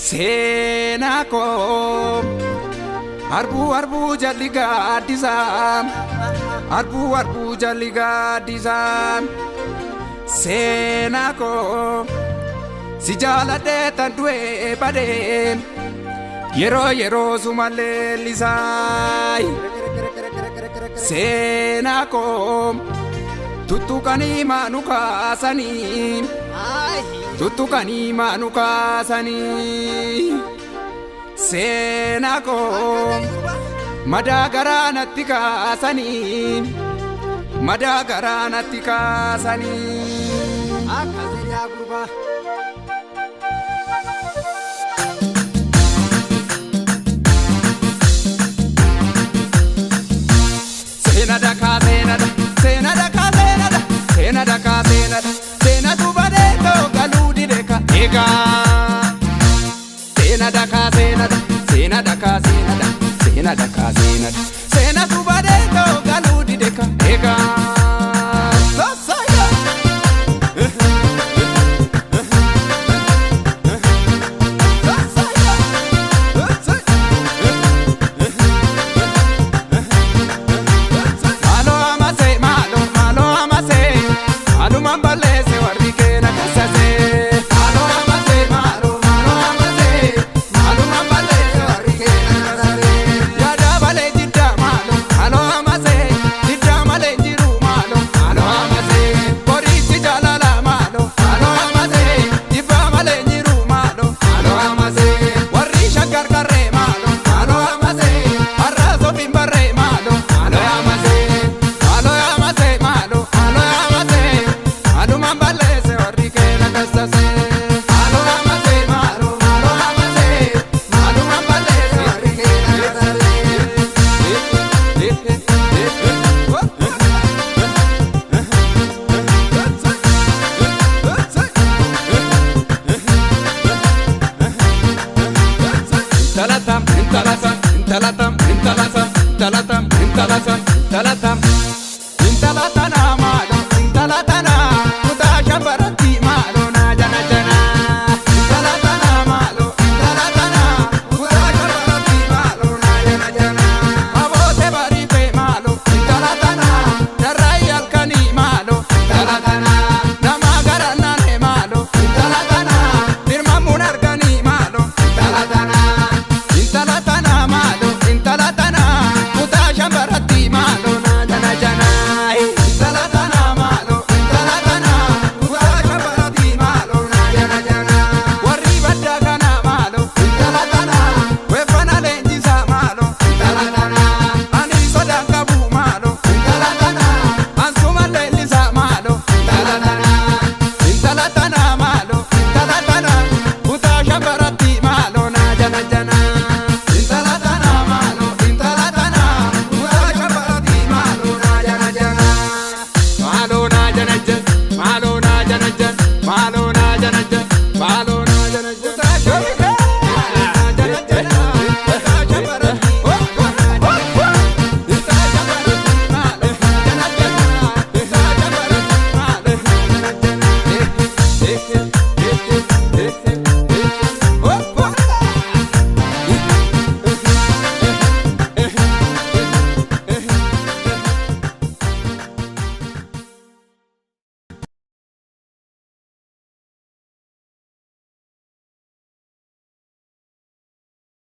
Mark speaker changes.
Speaker 1: Seenaa koo arbuu arbuu jalli gaaddisaa, arbuu arbuu jalli gaaddisaa. Seenaa koo si jaaladhee tan du'ee badee yeroo yeroo suma leellisaa. Seenaa koo tuttuqanii maanu kaasanii, tuttuqanii maanu kaasanii. Seenaa koo madaa garaa natti kaasanii, madaa garaa natti kaasanii.
Speaker 2: Akkas yaa gurbaa.
Speaker 1: Seena dakaa seenada, seena dakaa seenada, seena dakaa seenada, seena dubaree too galuu dide ka eegaa. Seena dakaa seenada, seena dakaa seenada, seena dakaa seenada, seena dubaree too galuu dide ka eegaa. Sasaya. Sasaya. Malo amase, malo, malo amase, malumaan balleesse warri keena kassase. Malo amase, malo, malo amase, malumaan balleesse warri keena kassase. Yaada malee jidda malo, malo amase, jidda malee jiru malo, malo amase. Qorichi jaalala malo, malo amase, jibba malee jiru malo, malo amase. Warri shaggar qarree malo, malo amase, har'a sofiin barree malo, malo amase. Malo amase, malo, malo amase, malumaan balleesse warri keena kassase. Malo amase, malo, malo amase, malumaan balleesse warri keena kassase. Intalatam, intalatam, intalatam, intalatam, intalatam, intalatam, intalatam,